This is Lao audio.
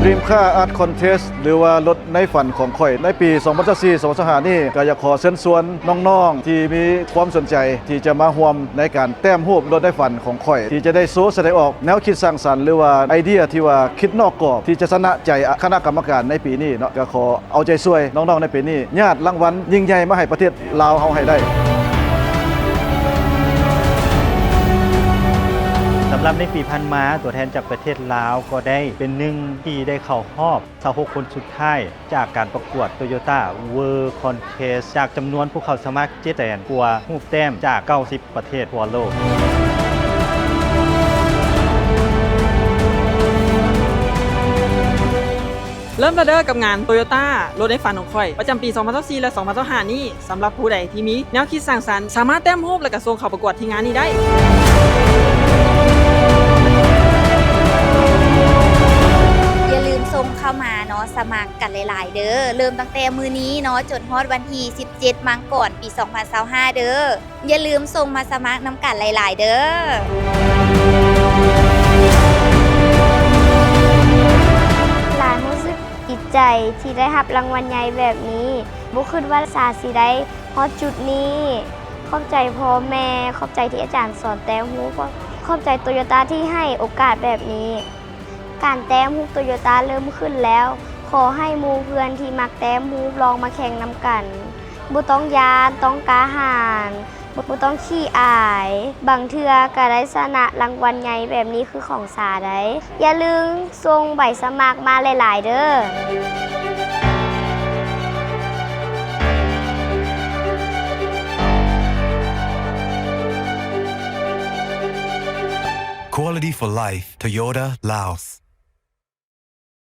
Dream Car Art Contest ຫຼືວ່າລົດໃນຝັນຂອງຂ້ອຍ ໃນປີສອງພັນຊາວສີ່ ສອງພັນຊາວຫ້ານີ້ ກໍຢາກຂໍເຊີນຊວນນ້ອງໆທີ່ມີຄວາມສົນໃຈທີ່ຈະມາຮ່ວມໃນການແຕ້ມຮູບລົດໃນຝັນຂອງຂ້ອຍ ທີ່ຈະໄດ້ໂຊສະແດງອອກແນວຄິດສ້າງສັນ ຫຼືວ່າໄອເດຍທີ່ວ່າຄິດນອກກອບ ທີ່ຈະຊະນະໃຈຄະນະກຳມະການໃນປີນີ້ເນາະ. ກໍຂໍເອົາໃຈຊ່ວຍນ້ອງໆໃນປີນີ້ ຍາດລາງວັນຍິ່ງໃຫຍ່ມາໃຫ້ປະເທດລາວເຮົາໃຫ້ໄດ້. ສຳລັບໃນປີຜ່ານມາ ຕົວແທນຈາກປະເທດລາວກໍໄດ້ເປັນໜຶ່ງທີ່ໄດ້ເຂົ້າຮອບຊາວຫົກຄົນສຸດທ້າຍ ຈາກການປະກວດ Toyota World Contest ຈາກຈຳນວນຜູ້ເຂົ້າສະໝັກເຈັດແສນກວ່າຮູບແຕ້ມຈາກເກົ້າສິບປະເທດທົ່ວໂລກ. ເລີ່ມແລ້ວເດີກັບງານ Toyota ລົດໃນຝັນຂອງຂ້ອຍ ປະຈຳປີສອງພັນຊາວສີ່ ແລະ ສອງພັນຊາວຫ້ານີ້. ສຳລັບຜູ້ໃດທີ່ມີແນວຄິດສ້າງສັນ ສາມາດແຕ້ມຮູບ ແລະ ກະສົ່ງເຂົ້າປະກວດທີ່ງານນີ້ໄດ້. ຢ່າລືມສົ່ງເຂົ້າມາເນາະ ສະໝັກກັນຫຼາຍໆເດີ. ເລີ່ມຕັ້ງແຕ່ມື້ນີ້ເນາະ ຈົນຮອດວັນທີສິບເຈັດ ມັງກອນ ປີສອງພັນຊາວຫ້າເດີ. ຢ່າລືມສົ່ງມາສະໝັກນຳກັນຫຼາຍໆເດີ. ຫຼາຍຮູ້ສຶກ ດີໃຈທີ່ໄດ້ຮັບລາງວັນໃຫຍ່ແບບນີ້. ບໍ່ຄິດວ່າສາຊິໄດ້ຮອດຈຸດນີ້. ຂອບໃຈພໍ່ແມ່, ຂອບໃຈທີ່ອາຈານສອນແຕ້ມຮູບ, ຂອບໃຈໂຕໂຍຕ້າທີ່ໃຫ້ໂອກາດແບບນີ້. ການແຕ້ມຮູບໂຕໂຍຕ້າເລີ່ມຂຶ້ນແລ້ວ. ຂໍໃຫ້ໝູ່ເພື່ອນທີ່ມັກແຕ້ມຮູບລອງມາແຂ່ງນຳກັນ. ບໍ່ຕ້ອງຢ້ານ, ຕ້ອງກ້າຫານ. ບໍ່ຕ້ອງຂີ້ອາຍ, ບາງເທື່ອກໍໄດ້ຊະນະລາງວັນໃຫຍ່ແບບນີ້ຄືຂອງສາໄດ໋. ຢ່າລືມສົ່ງໃບສະໝັກມາຫຼາຍໆເດີ. Quality for life, Toyota Laos.